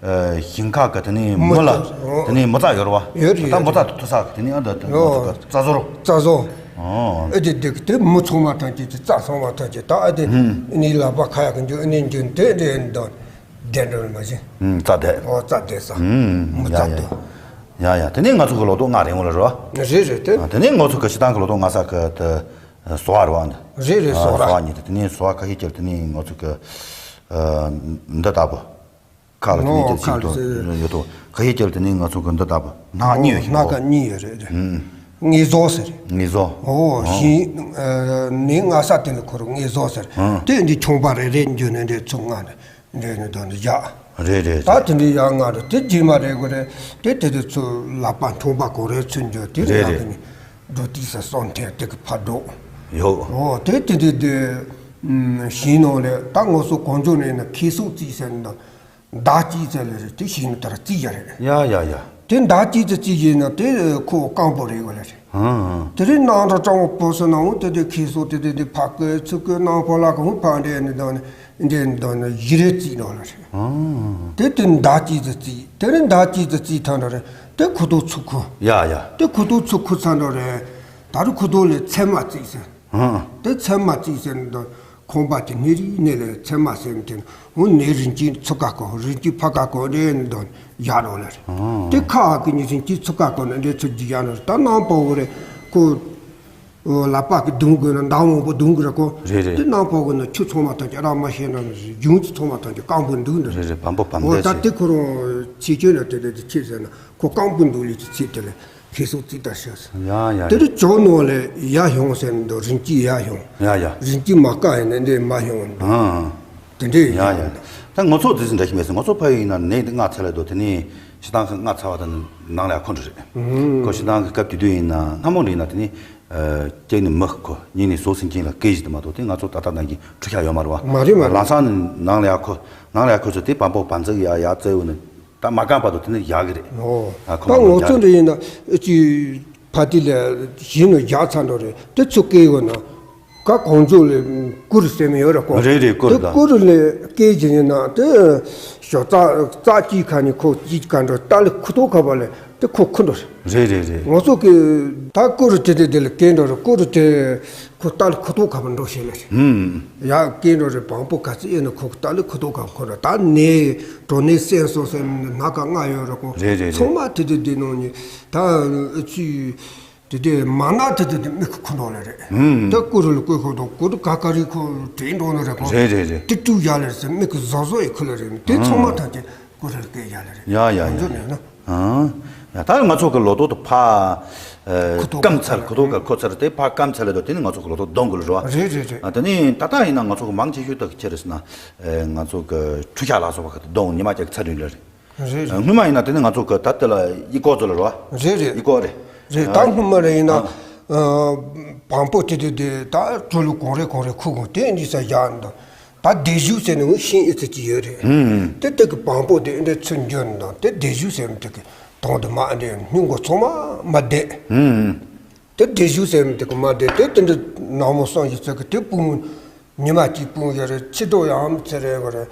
ཞིང་ཁ་གི་དེ་ནས་མི་ལ་མི་དེ་ནས་མི་རྩ་ཡོད་རེད་བ། ཡོད་རེད། ད་མི་རྩ་དེ་ཐུ་ས་གི་དེ་ནས་ཨ་ད་ང་ཚོ་གི་རྩྭ་བཟོ་རོ། རྩྭ་བཟོ། ཨོ། ཨེ་དེ་དེ་དེ་མི་ཚང་མ་ཐམས་ཅད་ཀྱི་རྩྭ་ཚང་མ་ཐམས་ཅད་ད་ཨ་དེ་ཨ་ནི་ལག་པ་ཁ་ཡག་གི་འཇུ་ཨ་ནི་འཇུ་དེ་དེ་འདོན། བསྡད་འགྲོ་མ་བྱེད། ཨུམ། རྩྭ་བསྡད། ཨོ་རྩྭ་བསྡད་ས། ཨུམ། མི་ཡ་རྩྭ་ཡ། འདུག་ཡ་ཡ། དེ་ནས་ང་ཚོ་གི་ལོ་ཏོག་ལྔ་རེད་འོང་ལ་རེད་བ། རེད་རེད་དེ། ཨ། དེ་ནས་ང་ཚོ་གི་སྤྱིར་བཏང་གི་ལོ་ཏོག་ལྔ་ས་གི་དེ་ཟོ་བ་རེད་བ། རེད་རེད། ཨ། ཟོ་བ། ཟོ་བ་གཉིས་དེ། དེ་ནས་ཟོ་བ་ཁ་ཤས་ཀྱི་དེ་ནས་ང་ཚོ་གི་ཨ་འདི་ལྟ་བུ། ཁ་ལ་དེ་ནས་ཨོ་ཀྱི་ཁ་ཞིག་ལ་ཏོ་ཟེར། ཡོད་དོ། ཁ་ཤས་ཀྱི་དེ་ནས་ང་ཚོ་གི་འདི་ལྟ་བུ་སྣ་ཁ་གཉིས་ཡོད་ཤིང་སྣ་ཁ་གོ། གཉིས་ཡོད་རེད་རེད། ཨུམ། ངེས་ཟོ་ཟེར། ངེས་ཟོ། ཨོ། ཨོ། ཞིང་ཨ་ནི་ལྔ་ས་དེ་ལ་ཁོ་རང་ངེས་ཟོ་ཟེར། ཨ། དེ་འདི་ཆུང་པ་རེ་རེ་འཇུ་ནས་འདྲེ་ཚུགས་ང་ནས། འདྲེ་ནས་དོན་དུ་བཞག་རེད་རེད་ད་རེད། དེ་འདྲའི་ཡང་ང་རེ་དེ་རྗེས་མ་རེད་གོ་རེད། དེ་དེ་དུས་ཚོད་ལག་པ་ཐོང་པ་གོ་རེ་ཚུན་ཆོད་དེ་རེད་ཡང་རེད། དེ་ནི་འགྲོ་དུས་ས་སོང་ཐེངས་དེ་གི་ཕར་འགྲོ། ཡོད། འོ་དེ་དེ་དེ་དེ་ཞིང་ནང་ལས་ད་ང་ཚོ་གང་བྱུང་ནས་ན་ཁེ་སོག་རྩིས་ཟེར་ན་མདའ་གཅིག་ཙམ་ལས་རེད། དེ་ཞིང་ནི་ད་ར་རྩིས་བྱ་རེད། ཡ་ཡ་ཡ། དེ་མདའ་གཅིག་ཙམ་རྩིས་བྱས་ན་དེ་ཁོ་རྐང་པོ་རེད་གོ་ལ་རེད། ཧང་ཧང་། དེ་རིང་ནང་དུ་སྤྲང་བོ་བུ་སུ་ནང་འོང་དེ་དེ་ཁེ་སོ་དེ་དེ་དེ་ཕ་ཀོས་ཚུ་ཀོས་ནང་ཕོ་ལ་གང་ཕ་འདྲེ་ནི་དང་ནི་འདྲེ་ནི་དང་ནི་བཞི་རེ་རྩིས་ནོ་ལ་རེད། ཨང་། དེ་དེ་མདའ་གཅིག་ཙམ་རྩིས། དེ་རིང་མདའ་གཅིག་ཙམ་རྩིས་ཐང་འདྲ་རེད། དེ་ཁུ་ཏོ་ཚུ་ཁུ། ཡ་ཡ། དེ་ཁུ་ཏོ་ཚུ་ཁུ་ཚང་འདྲ་རེད། ད་རུ་ཁུ་ཏོ་ལས་ཚད་མ་རྩིས་ཟེར། ཨང་། དེ་ཚད་མ་རྩིས་ཟེར་ནི་དང་། ཁང་པ་དེ་ནས་རིག་གནས་ལ་ཚད་མ་ཟེར་མཁན་འོ་ནས་རིན་གྱིས་ཚུགས་ཀ་གོ་རིན་གྱིས་ཕ་ཀ་གོ་རེ་ནི་དོན་ཡག་རོགས་ལ་རེད། དེ་ཁ་ཨ་ཀི་ནས་རིན་གྱིས་ཚུགས་ཀ་གོ་ནི་འདྲེ་ཚུགས་ཀྱི་ཡག་རོགས་ད་ནང་པོ་གོ་རེ་ཁོ་ལག་པ་གི་རྡུང་དགོས་ན་མདའ་མང་པོ་རྡུང་གི་ར་གོ་རེད་རེད། དེ་ནང་པོ་གོ་ན་ཆུ་ཚང་མ་ཐམས་ཅད་ར་མ་ཤེས་ན་ཡུང་ཚང་མ་ཐམས་ཅད་རྐང་པོ་འདུག་འདི་རེད་རེད་བམ་པོ་བམ་འོ་ད་ལས་དེ་ཁོ་རང་ཚིག་བཅད་ན་དེ་དེ་དེ་ཚིག་ཟེར་ན་ཁོ་རྐང་པོ་འདུག་ལས་ཀྱི་ཚིག་དེ་ལས། ཁེ་སོ་རྩིས་ལྟར་བྱས། ཡ་ཡ། དེ་རུ་ཇོ་ནོ་ལས་ཡ་ཡོང་ཟེར་འདུག་རིན་གྱིས་ཡ་ཡོང་། ཡ་ཡ། རིན་གྱིས་མ་བཀག་ཡིན་ན་འདྲེ་མ་ཡོང་འདུག་ཨང་། དེ་འདྲས་ཡ་ཡ། ཡོང་འདུག་ད་ང་ཚོ་དེ་ཚོ་འདྲ་ཞིག་མེད་ཟེར། ང་ཚོ་ཕ་ཡུལ་ཡིན་ན་ནས་དེ་ལྔ་ཚར་ལ་འདུག་དེ་ནས་ཕྱི་ཐང་ཁ་ལྔ་ཚར་བ་དང་ནང་ལ་ཡ་ཁོ་འདྲ་རེད། ཨང་། ཁོ་ཕྱི་ཐང་གི་སྐབས་དེ་དུས་ཡིན་ན་སྔ་མོ་འདྲ་ཡིན་ན་དེ་ནས་སྐྱེས་ནས་མི་ཁོ་གཉིས་ནས་བཟོ་ཟིན་ཅིང་ལ་སྐད་ཞིག་དུ་མ་གཏོགས་དེ་ང་ཚོ་ད་ལྟ་ནང་གི་འཕྲུལ་ཤ་ཡོད་མ་རེད་བ། མ་རེད་མ་རེད། ལམ་སང་ནས་ནང་ལ་ཡ་ཁོ་ནང་ལ་ཡ་ཁོ་ཚོ་དེ་བམ་པོ་བམ་ཚིག་ཡ་ཡ་བཙལ་འོ་ནས། ད་མ་རྐང་པ་དང་དེ་ནི་ཡག་གི་རེད། ཨོ། ཨ་ཁོ་ད་མ་ང་ཚོ་ཡག་འདྲ་ཡིན་ན་ཅི་ཕ་དེ་ལ་གཞི་ནས་བཞག་ཚར་འགྲོ་རེད། དེ་ཚོ་སྐད་ཡོད་ན། ཀ་གོང་ཇོ་ལས་ཀུ་རུ་ཟེར་མི་ཡོད་ར་ཀོ། རེད་རེད། ཀུ་རུ་དེ་ད་ཀུ་རུ་ལས་སྐད་ཅིག་ཡིན་ན་དེ་ཞོགས་ཙག་ཙག་གཅིག་ཁ་ནས་ཁོ་གཅིག་ག་འགྲོ་ཏཱ་ལའི་ཁུ་ཐོག་ཁ་པ་ལས་དེ་ཁོ་ཁུ་འགྲོ་རེད། རེད་རེད་རེད། ང་ཚོ་གི་ད་ཀུ་རུ་དེ་དེ་དེ་ལ་སྐད་འགྲོ་རེད། ཀུ་རུ་དེ་ཁོ་ཏཱ་ལའི་ཁུ་ཐོག་ཁ་པ་འགྲོ་ཤེས་ལ་རེད། ཧུམ། ཡ་སྐད་འགྲོ་རེད། བམ་པོ་ག་ཚོད་ཨེ་ན་ཁོ་ཏཱ་ལའི་ཁུ་ཐོག་ཁ་པ་ཁོ་ར་ད་ནས་གྲོ་ནས་སེན་སོ་སེན་ནག་ཀ་ལྔ་ཡོད་ར་ཀོ། རེད་རེད་རེད། ཚང་མ་དེ་དེ་དེ་ནང་ནས་ད་ཨ་ཅི། དེ་དེ་མ་ན་དེ་དེ་དེ་མིག་གི་ཁུ་འགྲོ་ལ་རེད། ཧུམ། ད་ཀུ་རུ་ལ་ཀོ་ཁོ་དང་ཀུ་རུ་ཀ་ཀ་རི་ཁོ་དྲན་འགྲོ་ནི་རེད་ཀོ། རེད་རེད་རེད། དེ་ཀྲུ་ཡ་ལ་རེད་ཟེར་མིག་གི་བཟོ་བཟོ་ཡི་ཁུ་ལ་རེད། དེ་ཚང་མ་ཐམས་ཅད་ཀུ་རུ་ལ་སྐད་ཡ་ལ་རེད། ཡ་ཡ་ཡ། ཡ་ད་ང་ཚོ་གི་ལོ་ཏོག་དེ་ཕ་ཁུ་ཐོག་སྐམ་ཚར། ཁུ་ཐོག་ག་ཁོ་ཚར་དེ་ཕ་སྐམ་ཚར་ལ་དོ་དེ་ནི་ང་ཚོ་གི་ལོ་ཏོག་སྡོང་གི་ལ་རོ། རེད་རེད་རེད། དེ་ནི་ད་ལྟ་ཡིན་ན་ང་ཚོ་གི་མང་ཆེ་ཤོས་དག་ཁྱེད་རེད་ཟེར་ན་ང་ཚོ་གི་ཁྲུ་ཤ་ལ་སོགས་པ་གི་སྡོང་ཉི་མ་ཅིག་ཚར་རིང་ལ་རེད། རེད་རེད། སྔོན་མ་ཡིན་ན་དེ་ནི་ང་ཚོ་གི་ད་ལྟ་ལ་ཡི་ཀོ་ཚོ་ལ་རོ། རེད་རེད། ཡི་ཀོ་རེད། རེད། ད་སྔོན་མ་རེད་ཡིན་ན་ཨ། བམ་པོ་དེ་དེ་དེ་ད་གྲོ་ལུག་གང་རེ་གང་རེ་ཁུ་གང་དེ་འདི་ས་བཞག་འདུག་ད་སྡེ་བཞུགས་ཟེར་ནས་ཤིང་ཨེ་ཚེ་ཅི་ཡོད་རེད། ཧུམ། དེ་དེ་གི་བམ་པོ་དེ་འདྲ་ཚུར་འགྱུར་འདུག་དེ་སྡེ་བཞུགས་ཟེར་མི་དེ་གི་དོང་དུ་མ་འདྲེ་སྙུང་གོ་ཚང་མ་མ་བསྡད། ཧུམ། དེ་སྡེ་བཞུགས་ཟེར་མི་དེ་གི་མ་བསྡད་དེ་དེ་འདྲ་ནག་མོ་སངས་རྒྱས་ཚོ་གི་དེ་སྤུན། ཉི་མ་གཅིག་སྤུངས་ཡོད་རེད། ཕྱི་དྲོ་ཡང་ཚེ་རེ་གོ་རེད།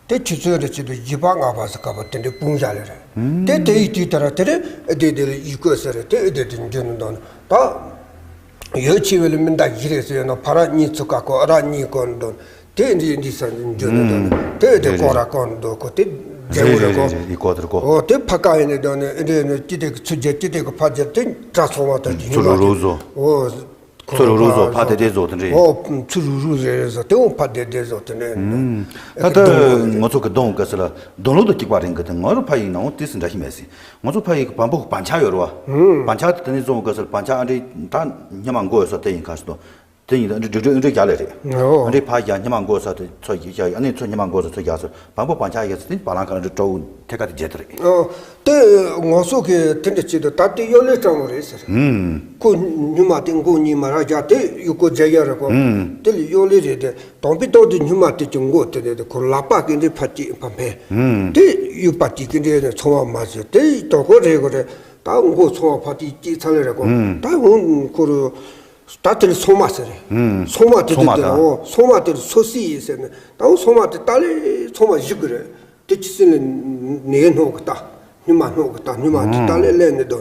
དེ་ཆུ་ཚོད་རེ་ཆེད་དུ་བཞི་པ་ལྔ་པ་ཟེར་སྐབས་དེ་འདྲའི་སྤུངས་བཞག་ལེ་རེད། དེ་དེ་ཡི་དུས་དེ་ར་དེ་རེད། ཨེ་དེ་དེ་ལ་ཡི་གོས་ཟེར་རེད། དེ་ཨེ་དེ་དེ་འཇོན་ནི་འདོན་ད། ཡོད་ཆེ་བས་ལ་མི་འདའ་ཡི་རེད་ཟེར་ཡོད་ན་ཕ་ར་གཉིས་ཚུ་ཀ་ཀོ་ཨ་ར་གཉིས་ཀོ་འདོན། དེ་འདི་འདི་ས་འཇོན་ནི་འདོན། དེ་ཨེ་དེ་ཀོ་ར་ཀོ་འདོན་ཀོ་དེ་རེད་རེད་རེད་རེད། ཡི་གོ་དེ་ར་ཀོ། ཨོ་དེ་ཕ་ཀ་ཡིན་ནི་འདོན་ནི་ཨེ་དེ་ནི་ཅི་དེ་གི་ཚུ་རྒྱལ་ཅི་དེ་གི་ཕ་རྒྱལ་དེ་དྲ་ཚོ་བ་དང་ཅི་ཚུ་ཡོད་རུ་རུ་བཟོ། ཨོ། ཚུ་རུ་རུ་བཟོ་ཕ་དེ་དེ་བཟོ་དེ་འདྲ་ཡིན། ཨོ། ཚུ་རུ་རུ་རེ་རེ་བཟོ་དེ་འོང་ཕ་དེ་དེ་བཟོ་དེ་འདྲ་ཡིན། ད་ལྟ་ང་ཚོ་གི་སྡོང་ག་ས་ལ་སྡོང་ལོ་དང་གཅིག་པ་རིང་གི་དེ་ང་རུ་ཕ་ཡིན་ནའང་དེ་སུ་འདྲ་ཞིག་མེད་སྲིད། ང་ཚོ་ཕ་ཡི་གི་བམ་པོ་གི་བམ་ཆག་ཡོད་རེད་བ། བམ་ཆག་དེ་དེ་ནས་བཟོ་ག་ས་ལ་བམ་ཆག་ཨ་འདྲེ་ད་སྙེ་མ་མགོ་ཡོད་ས་དེ་ཡིན་ཁ་ཞིག་དང་། དེ་ཡིན་ད་འདྲེ་འདྲེ་འདྲེ་རྒྱག་ལེ་རེད། ཨོ། འདྲེ་ཕ་རྒྱག་སྙེ་མ་མགོ་ས་དེ་ཚོ་རྒྱག་ཨ་ནི་ཚོ་སྙེ་མ་མགོ་ས་ཚོ་རྒྱག་ས་བམ་པོ་བམ་ཆག་ཡོད་ས་དེ་བ་ལང་ག་ལ་འདྲེ་སྤྲོ་བོ་ཐད་ཀ་དེ་རྒྱལ་དེ་རེད། ཨོ། དེ་ང་ཚོ་གི་དེ་འདྲ་བྱེད་དུས་ད་དེ་གཡོ་ལེ་སྤྲང་བོ་རེད་ཟེར། ཁོ་སྙུ་མ་དེ་མགོ་གཉིས་མ་ར་རྒྱག་དེ་གཡོ་སྐོར་རྒྱག་ཡ་རེད་གོ། དེ་ལ་གཡོ་ལེ་རེད་དེ་དང་པོའི་ཐོག་དེ་སྙུ་མ་དེ་གྱི་མགོ་དེ་རེད་དེ་ཁོ་ལག་པ་གི་འདྲེ་ཕ་གཅིག་ཕ་འཕེན། དེ་གཡོ་པ་དེ་གི་འདྲེ་ཚོང་བ་མ་ཟེར་དེ་དོ་ཁོ་རེད་གོ་རེད། ད་མགོ་ཚོང་བ་ཕ་དེ་གཅིག་ཚ་ལེ་རེད་གོ། ད་འོང་ཁོ་རུ། ད་དེ་ལ་སོ་མ་ཟེར་རེད། སོ་མ་དེ་སོ་མ་དེ་དང་། འོ་སོ་མ་དེ་ལ་སོ་སི་ཡིན་ཟེར་ནས་ད་འོ་སོ་མ་དེ་ད་ལས་ཚོ་མ་བཞི་གི་རེད། དེ་ཁྱི་སེ་ལ་ནས་སྣོག་གི་ད་སྙུ་མ་སྣོག་གི་ད་སྙུ་མ་དེ་ད་ལས་ལས་ནས་དོ་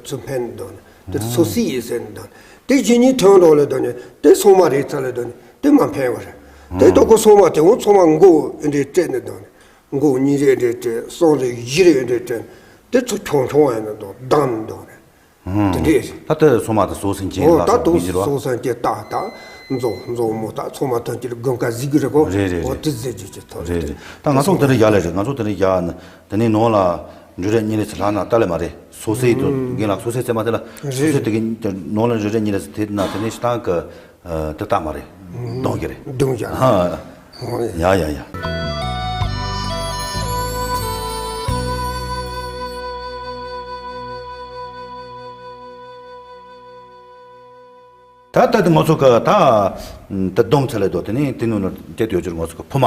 ཚུ་འཕེན་ནས་དོ་ནས་དེ་སོ་སི་ཡིན་ཟེར་ནས་དོ་ནས་དེ་བཞི་གཉིས་ཐོན་རོགས་ལས་དོ་ནས་དེ་སོ་མ་རེད་ཚ་ལས་དོ་ནས་དེ་མ་འཕེན་བ་རེད། དེ་ལྟོ་ཁོ་སོ་མ་དེ་འོ་ཚོ་མ་མགོ་ཨེ་འདྲས་སྤྲད་ནས་དོ་ནས་མགོ་གཉིས་རེ་ཨེ་འདྲས་སྤྲད་སོང་རེ་བཞི་རེ་ཨེ་འདྲས་སྤྲད་དེ་ཚོ་ཆུང་ཆུང་ཡིན་ནས་དོ་བསྡམས་ནས་དོ་ནས། དེ་འདྲས་རེད། ད་ལྟ་སོ་མ་དང་སོ་སེན་ཅན་ཨོ་ལ་ད་སོགས་དུང་མི་འགྱུར་བ། སོ་སེན་ཅན་ད་ད་མཛོ་མཛོ་མོ་ད་ཚོ་མ་ཐོན་གྱི་དགོན་ཁ་གཟིགས་གི་རེད་གོ། རེད་རེད་ཨོ་རེད། དེ་ཟེར་རྒྱུ་ཅི་ཐོག་རེད་རེད། ད་ང་ཚོ་དེ་འདྲ་ཡག་ལ་རེད། ང་ཚོ་དེ་འདྲ་ཡག་ན་དེ་ནས་ནང་ལ་འབྲུ་རེ་གཉིས་རེ་ཚེ་ལྷག་ན་ལྟ་ལེ་མ་རེད། སོ་སེ་དུ་རྒན་ལགས་སོ་སེ་ཚེ་མ་དེ་ལ་སོ་སེ་དེ་གི་ནང་ལ་འབྲུ་རེ་གཉིས་རེ་ཚེ་དེ་ན་དེ་ནས་ཤི་ཏང་གི་དེ་ལྟ་མ་རེད། གདོང་གི་རེད། གདོང་ཡག་ཧ། ཡ་ཡ་ཡ། ད་ལྟ་དེ་ང་ཚོ་ག་ད་ད་སྡོང་ཚ་ལེ་དོ་དེ་ནི་དེ་ནུ་ནུ་དེ་དུས་ཅིར་ང་ཚོ་ག་ཕུ་མ་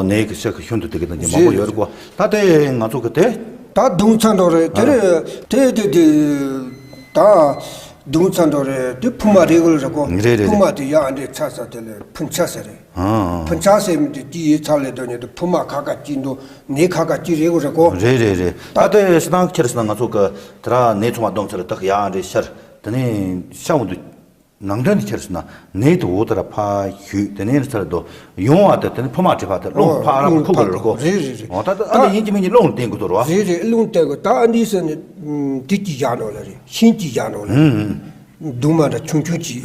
ནས་གི་ཤ་གི་ཤུན་དུ་དེ་གི་དང་གི་མང་པོ་ཡོད་རེད་གོ། ད་དེ་ང་ཚོ་ག་དེ་ད་སྡོང་ཚ་འགྲོ་རེད། དེ་རེད་དེ་དེ་དེ་ད་སྡོང་ཚ་འགྲོ་རེད། དེ་ཕུ་མ་རེད་གོ་རེད་གོ། རེད་རེད་ཕུ་མ་དེ་ཡ་འདྲེ་ཚ་ས་དེ་ལས་ཕུན་ཆ་ཟེར་རེད། ཕུན་ཆ་ཟེར་མི་དེ་དེ་ཡི་ཚ་ལེ་དོ་ནི་དེ་ཕུ་མ་ཁ་ཁ་ཅི་འདུག་ནས་ཁ་ཁ་ཅི་རེད་གོ་རེད་གོ། རེད་རེད་རེད། ད་དེ་ཤི་ཏང་ཁྱེར་སོང་ན་ང་ཚོ་ག་དེ་ར་ནས་ཚོ་མ་སྡོང་ཚ་ལེ་དག་ཡ་འདྲེ་ཤར། དེ་ནས་ཤ་འོང་དུས་ནང་དོན་དུ་ཁྱེར་སོང་ན་ནས་དུ་འོ་དེ་ར་ཕ་ཞུས་དེ་ནས་ཚར་དུ་ཡོང་བ་དེ་དེ་ནས་ཕུ་མ་བྲིས་པ་དེ་རླུང་ཕ་ར་ཕུ་ག་ལ་རོ་གོ། རེད་རེད་རེད། འོ་ད་ད་ཨ་ནི་ཡིན་གྱི་མིན་གྱི་རླུང་བསྟན་དགོས་དོ་རོ། རེད་རེད་རླུང་བསྟན་དགོས། ད་ཨ་འདི་ཟེར་ནས་འདི་གྱི་ཡག་འགྲོ་ལ་རེད། ཤིང་གྱི་ཡག་འགྲོ་ལ་རེད། དུང་མ་འདྲ་ཆུང་ཆུང་གྱིས།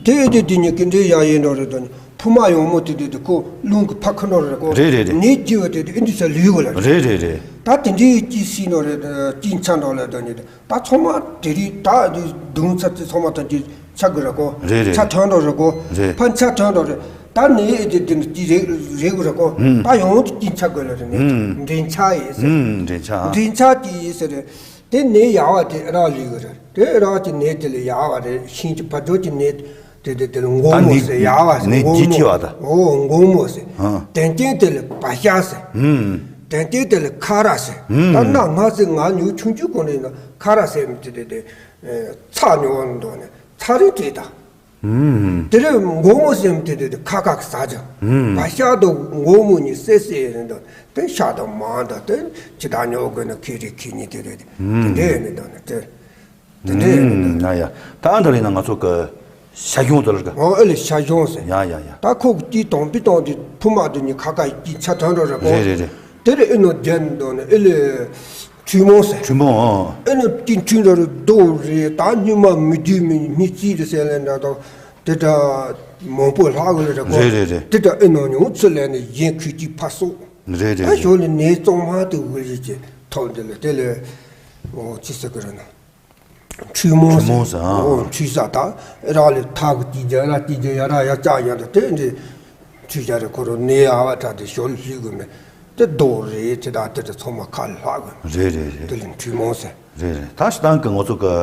དེ་ཨེ་དེ་དེ་ཉིད་ཀྱི་འདྲའི་ཡག་ཡིན་འགྲོ་རེད་དོ་ནི་ཕུ་མ་ཡོང་མོ་དེ་དེ་དེ་ཁོ་རླུང་གི་ཕ་ཁ་འགྲོ་རེད་གོ། རེད་རེད་རེད། ནས་སྐྱེ་བ་དེ་དེ་ཨེ་འདི་ས་ལུས་གོ་ལ་རེད། རེད་རེད་རེད། ད་དེ་འདྲའི་སྐྱེ་སྲིད་འགྲོ་རེད། སྐྱེ་ཚར་འགྲོ་ལ་དོ་ནི་དེ། ད་ཚང་མ་དེ་རིགས་ད་དུང་ཚ་དེ་ཚང་མ་ཐོན་གྱི་ཆ་དགོས་ར་གོ། རེད་རེད། ཆ་ཐོན་འགྲོ་ར་གོ། རེད། ཕན་ཆ་ཐོན་འགྲོ་རེད། ད་ནས་ཨེ་དེ་དེ་ནི་དེ་རེད་རེད་གོ་ར་གོ། ད་ཡོང་དུ་སྐྱིན་ཆ་དགོས་ལ་རེད། ནས་འདྲེན་ཆ་ཡིན་ཟེར། འདྲེན་ཆ། འདྲེན་ཆ་དེ་ཡིན་ཟེར་རེད། དེ་ནས་ཡག་བ་དེ་རག་ལུས་གི་རེད། དེ་རག་གི་ནས་དེ་ལས་ཡག་བ་རེད། ཤིང་གི་ཕ་ཇོ་གི་ནས་དེ་དེ་དེ་ལ་མགོ་མོ་ཟེར། ཡག་བ་ཟེར། ནས་མགོ་ལྗིད་ཆེ་བ་ད། འོ་མགོ་མོ་ཟེར། དན་ཅན་དེ་ལ་བ་ཤ་ཟེར། དན་ཅན་དེ་ལ་ཁ་ར་ཟེར། ད་ན་ང་ཟེར་ང་ཉུ་ཆུང་ཆུང་གོ་ནས་ན་ཁ་ར་ཟེར་མི་དེ་དེ་དེ། ཚ་ཉོ་བ་འདོག་ནས་ཚ་རིང་དྲིས་ད། ཨུམ། དེ་རེད། མགོ་མོ་སེམས་དེ་དེ་དེ་ཁ་ཁ་ཟ་ཅིང་། ཨུམ། བ་ཤ་དང་མགོ་མོ་གཉིས་སེ་སེ་རེད་འདུག་དེ་ཤ་དང་མང་དང་དེ་ཇི་ལྟར་ཉོ་དགོས་ན་ཁེ་རེ་ཁེ་ཉིན་དེ་རེད། ཨུམ། དེ་འདྲས་ཡིན་འདུག་ནི་དེ། དེ་འདྲས་ཡིན་འདུག་ཡ་ཡ། ད་ཨ་འདྲ་ཡིན་ན་ང་ཚོ་གི་ཤ་གཞོང་དེ་ལ་ག་ཨོ་ཨེ་ལེ་ཤ་གཞོང་ཟེར། ཡ་ཡ་ཡ། ད་ཁོ་གི་དེའི་དང་པི་དང་དེ་ཕུ་མ་དེ་གཉིས་ཁ་ཁ་ཡི་ཆ་ཐོན་འགྲོ་རེད་གོ། རེད་རེད་རེད། དེ་རེད། ཨེ་ནོ་རྒྱན་འདུག་ནི་ཨེ་ལེ། ཁྲུས་མོང་ཟེར། ཁྲུས་མོང་། ཨེ་ནི་དེ་ཁྲུས་འདྲ་རུ་རྡོ་རེད། ད་སྙུ་མ་མི་བསྡུས་མི་མི་རྩིས་རེད་ཟེར་ལེ་འདྲ་དང་། དེ་འདྲ་མང་པོ་ལྷག་གི་ལ་རེད་གོ། རེད་རེད་རེད། དེ་འདྲ་ཨེ་ནོ་ཉུང་ཚུལ་ལས་ནི་གཞན་ཁུལ་གྱི་ཕ་སོགས། རེད་རེད་ད་རེད། ཞོར་ལ་ནས་གཙང་མ་དུ་འུ་རེད་ཀྱི་ཐོག་འདི་ལ་དེ་ལས་ཨོ་ཅི་ཟེར་གི་རེད་ན། ཁྲུས་མོང་ཁྲུས་མོང་ཟེར། ཟེར་ཨ། ཨོ་ཁྲུས་ས་ད་རག་ལས་ཐག་གི་དེ་རྒྱ་ར་དེ་རྒྱ་ཡ་ར་ཡ་ལྕགས་ཡ་ད་དེ་འདྲ། ཆུ་བྱ་རེ་ཁོ་རོ་ནས་ཡ་བ་དྲག་དེ་ཞོལ་ལུས་དགོས་མེད། དེ་རྡོ་རེད། དེ་དག་དེ་དེ་ཚང་མ་ཁ་ལ་ལྷག་དགོས་མེད། རེད་རེད་རེད། དེ་ལས་ཁྲུས་མོང་ཟེར། རེད་རེད། ད་སྤྱིར་བཏང་གི་ང་ཚོ་གི་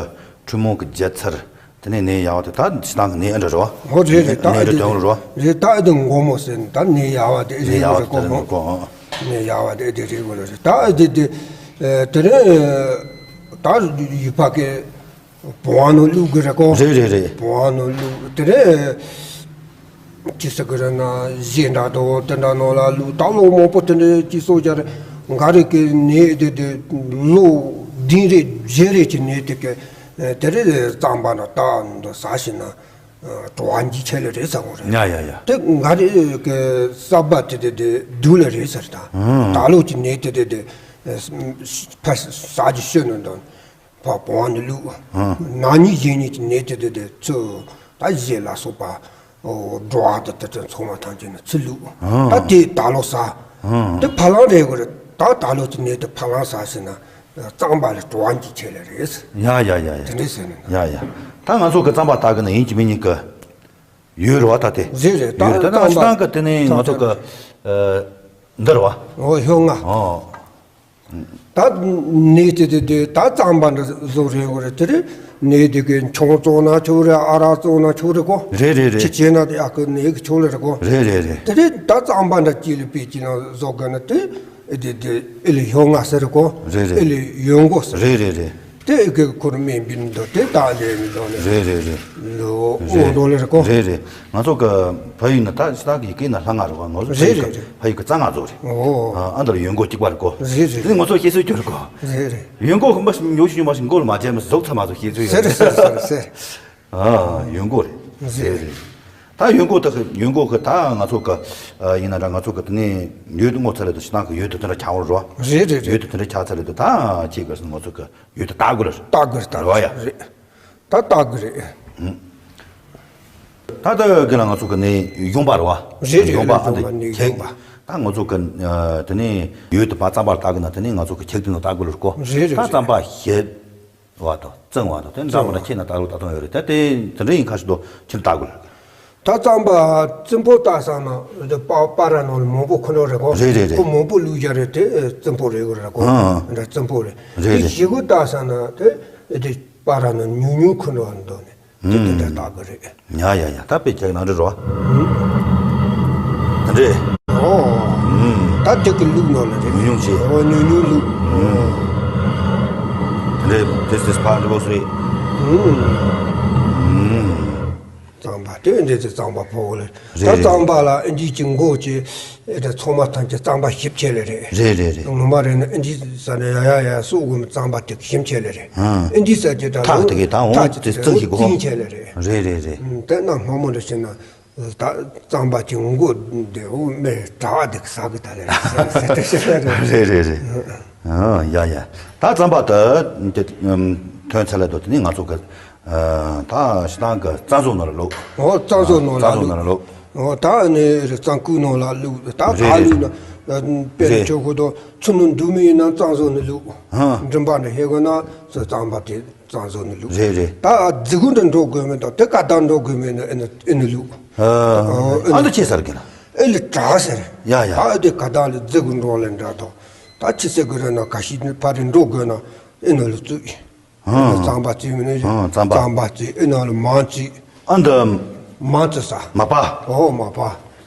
ཁྲུས་མོང་གི་རྒྱལ་ཚར། དེ་ནས་ནས་ཡ་བ་དེ་ད་སྤྱིར་བཏང་གི་ནས་ཨ་འདྲ་རོ། ཧོ་རེད་རེད། ད་ནས་ཨ་འདྲ་དེ་དོན་རོ། རེད། ད་ཨ་དེ་མགོ་མོ་ཟེར་ད་ནས་ཡ་བ་དེ་ནས་རེད་ཡ་གོ་བ་རེད་གོ་དེ་མོ། ནས་ཡ་བ་དེ་དེ་རེད་གོ་རེད། ད་ཨ་དེ་དེ་དེ་རེད། ད་ཡུལ་ཕ་གི་བང་ནང་བླུག་གི་རེད་གོ། རེད་རེད་རེད། བང་ནང་བླུག་དེ་རེད། ཅི་ཟེར་གི་རེད་ན་གཞས་འདྲ་དང་དེ་འདྲ་ནང་ལ་བླུག་ད་ལོ་མང་པོ་དེ་འདྲ་ཅི་སོགས་རྒྱ་རེད། འགའ་རེ་གི་ནས་དེ་དེ་ལོ་བདུན་རེ་བཞི་རེ་གི་ནས་དེ་གི་དེ་རེད་རྩམ་པ་འདྲ་ད་འདི་ཟ་ཞིག་ན་བྲོ་བ་འཇིགས་ཆེ་ལེ་རེད་ཟེར་གོ་རེད། ཡ་ཡ་ཡ། དེ་འགའ་རེ་གི་ས་བ་དེ་དེ་དེ་སྡུག་ལེ་རེད་ཟེར། ད་ད་ལོ་གི་ནས་དེ་དེ་དེ་ཕ་ཟ་རྒྱུ་ཤོད་ནོ་འདོན། བ་བང་ནི་བླུག་ཨང་། ན་ནི་གཞན་ཉིད་ཀྱི་ནད་དེ་དེ་དེ་ཚུ་ད་གཞས་ལ་སོགས་པ་འགྲོ་བ་དེ་དེ་ཚོ་ཚང་མ་ཐམས་ཅད་ནི་ཚུ་བླུག་ཨང་། ད་དེ་ད་ལོ་ཟ། ཨང་། དེ་ཕ་ལང་རེད་གོ་རེད། ད་ད་ལོ་གི་ནད་དེ་ཕ་ལང་ཟ་ཟེར་ན་རྩམ་པ་ལས་བྲོ་བ་འཇིགས་ཆེ་ལེ་རེད། ཡ་ཡ་ཡ་ཡ། དེ་འདྲས་ཟེར་ནས་ན། ཡ་ཡ། ད་ང་ཚོ་གི་རྩམ་པ་ལྟ་གི་ན་ཡིན་གྱི་མིན་གྱི་ཡོད་རེད་བ་ད་དེ། རེད་རེད། ད་ཡོད་རེད། ད་ད་རྩམ་ལྟ་པ་སྤྱིར་བཏང་གི་དེ་ནས་ང་ཚོ་གི་འདི་རེད་བ། ཨོ་ཧོ་ང་། ཨོ། ད་ནས་དེ་དེ་དེ་ད་རྩམ་པ་འདྲ་བཟོ་རེད་གོ་རེད། དེ་རེད་ནས་དེ་གི་ཆང་བཙོང་ན་ཆོག་རེད། ཨ་རག་བཙོང་ན་ཆོག་རེད་གོ། རེད་རེད་རེད། ཁྱི་བྱས་ན་དེ་ཨ་ཁུ་ནས་གི་ཆོག་ལེ་རེད་གོ། རེད་རེད་རེད། དེ་རེད་ད་རྩམ་པ་འདྲ་སྐྱེ་ལེ་པེ་སྐྱེ་ན་བཟོ་དགོས་ན་དེ་དེ་དེ་ཨེ་ལེ་ཧོ་ང་ཟེར་རེད་གོ། རེད་རེད། ཨེ་ལེ་ཡོན་གོ་ཟེར། རེད་རེད་རེད། དེ་ཨེ་གི་ཁོར་མེ་བིན་དོ་དེ་ད་ལེ་མི་དོ་ལེ། རེད་རེད་རེད། ལོ་རེད། ཨོ་དོ་ལེ་རེད་གོ། རེད་རེད། ང་ཚོ་གི་ཕ་ཡུལ་ན་ད་ཕྱི་ཐང་གི་ཡི་གེ་ན་ལྷ་ང་རེད་བ། ང་ཚོ་ཕ་ཡུལ་གི་རེད་རེད། ཕ་ཡུལ་གི་རྩ་ང་ཚོ་རེད། ཨོ། ཨ་འདི་ལ་ཡོན་གོ་གཅིག་པ་རེད་གོ། རེད་རེད། དེ་ང་ཚོ་སྐྱེ་སྲོལ་གྱི་རེད་གོ། རེད་རེད། ཡོན་གོ་གི་མ་ཞིག་ཉོ་ཞིག་ཉོ་མ་ཞིག་མགོ་ལ་མ་བྱས་མ་ཟོག་ཚ་མ་ཟོག་ཤེས་ཚོད་ཡོད་ཟེར་རེད། ཟེར་ཟེར་ཟེར། ཨ་ཡོན་གོ་རེད། རེད་རེད། ད་ཡོན་གོ་ད་གི་ཡོན་གོ་གི་ད་ང་ཚོ་གི་ཨ་ཡིན་ན་འདྲ་ང་ཚོ་གི་དེ་ནས་ཡོད་དུ་ངོ་ཚ་རེད་དུ་ཕྱི་ཐང་གི་ཡོད་དུ་དེ་འདྲ་ཆགས་འོང་རོ། རེད་རེད་རེད། ཡོད་དུ་དེ་འདྲ་ཆགས་ཚ་རེད་དུ་ད་ཅིག་གི་ང་ཚོ་གི་ཡོད་དུ་ལྟ་དགོས་རེད། ལྟ་དགོས་རེད། ལྟ་རོ་ཡ། རེད། ད་ལྟ་དགོས་རེད། ད་ལྟ་གི་ལ་ང་ཚོ་གི་ནས་ཡོང་པ་རེད་བ། རེད་རེད། ཡོང་པ་རེད། ཨ་ཡོང་པ་ནས་ཁྱེད་ཡོང་པ། ད་ང་ཚོ་གི་དེ་ནས་ཡོད་དུ་ཕ་རྩམ་པ་ལྟ་གི་ན་དེ་ནས་ང་ཚོ་གི་ཁྱེད་དེ་ནས་ལྟ་དགོས་རེད་གོ། རེད་རེད། ད་རྩམ་པ་ཞེད། བ་དང་བཙོང་བ་དང་དེ་འདྲ་མི་འདྲ་ཁྱེད་ན་ལྟ་ལུགས་ལྟ་སྟངས་ཡོད་རེད། ད་དེ་དེ་འདྲ་ཡིན་ཁ་ཤས་དོ་ཁྱེད་ལྟ་དགོས། ད་རྩམ་པ་རྩིམ་ཕོ་ལྟ་ས་ན་དེ་པ་པ་ར་ནང་ལ་མང་པོ་ཁོ་འགྲོ་རེད་གོ། རེད་རེད་རེད། ཁོ་མང་པོ་བླུགས་རྒྱ་རེད། དེ་རྩིམ་ཕོ་རེད་གོ་རེད་གོ། ཨང་། འདྲ་རྩིམ་ཕོ་རེད། རེད་དེ་རེད། ཞི་གུ་ལྟ་ས་ན་དེ་དེ་པ་ར་ནང་ཉུང་ཉུང་ཁོ་འགྲོ་འདུག་ནས་དེ་དེ་འདྲ་ལྟ་དགོས་རེད། ཡ་ཡ་ཡ། ད་དཔེ་ཆ་ནང་འདྲི་རོ། འདི་འདྲས། ཨོ། ད་དེ་གི་ལུག་ནང་ལ་རེད། ཉུང་ཉུང་བྱས། ཨོ་ཉུང་ཉུང་ལུག་འདི་འདྲས། This is part of it. རྩམ་པ་དེ་འདྲས་དེ་རྩམ་པ་ཕོ་བོ་ལ། རེད་ད་རེད། རྩམ་པ་ལ་ཨིན་ཇི་གི་མགོ་ཅིག་ཨེ་ད་ཚང་མ་ཐམས་ཅད་རྩམ་པ་ཞིབ་ཆེ་ལེ་རེད། རེད་རེད་རེད། ངོ་མ་རེད་ན་ཨིན་ཇི་ས་ནས་ཡ་ཡ་ཡ་སུ་གོ་རྩམ་པ་དེ་ཞིམ་ཆེ་ལེ་རེད། ཨིན་ཇི་ས་ཅིག་ད་ཐག་དེ་གི་ད་འོང་ཐག་ཅིག་དེ་གཙང་ཞིག་གོ། རྩིང་ཆེ་ལེ་རེད། རེད་རེད་རེད། དེ་ན་སྔ་མོ་འདྲ་བྱས་ན། ད་རྩམ་པ་གྱི་མགོ་འདི་འོ་མེ་དྲ་བ་འདི་ཟ་གི་ད་ལེ་ཟེར་ཏེ་ཤེས་རེད། རེད་རེད་རེད། ཨ་ཡ་ཡ། ད་རྩམ་པ་ད་ཐོན་ཚར་ལ་དོ་དེ་ནི་ང་ཚོ་གི་ད་ཤི་ཐང་གི་རྩམ་བཟོ་ནང་ལ་ལོ། ཨོ་རྩམ་བཟོ་ནང་ལ་རྩམ་བཟོ་ནང་ལ་ལོ། ཨོ་ད་ནི་རྩམ་ཁུག་ནང་ལ་བླུག་ད་ག་བླུག་ན་དཔེར་ན་ཆོག་གོ་དོ་ཚུ་ནང་འདུག་མི་ཡིན་ན་རྩམ་བཟོ་ནང་བླུག་མགྲིན་པ་ནས་ཧེ་གོ་ན་ཚོ་རྩམ་པ་དེ། རྩམ་བཟོ་ནི་ལུགས། རེད་རེད། ད་རྫི་གུ་འདྲ་འགྲོ་དགོས་མེད་དང་དེ་ཀ་ད་འགྲོ་དགོས་མེད་ན་ཨེ་ནི་ཨེ་ནི་ལུགས། ཨ་ཨ་ནི་ཨ་འདི་ཆེ་སར་གི་ན། ཨེ་ལི་གྲགས་ཟེར། ཡ་ཡ། ད་ཨེ་དེ་ཀ་ད་ལི་རྫི་གུ་འགྲོ་ལེ་འདྲ་དང་། ད་ཆི་ཟེར་དགོས་རེད་ན་ག་ཤི་ཕ་རི་འགྲོ་དགོས་ན་ཨེ་ནི་ལུགས་བཙུགས། ཨ་ནི་རྩམ་པ་བཙུགས་མི་ནི་རྩམ་པ། རྩམ་པ་བཙུགས་ཨེ་ནི་ལུགས་མང་བཙུགས། ཨ་འདི། མང་བཙུགས་ས། མ་པ། ཨོ་མ་པ།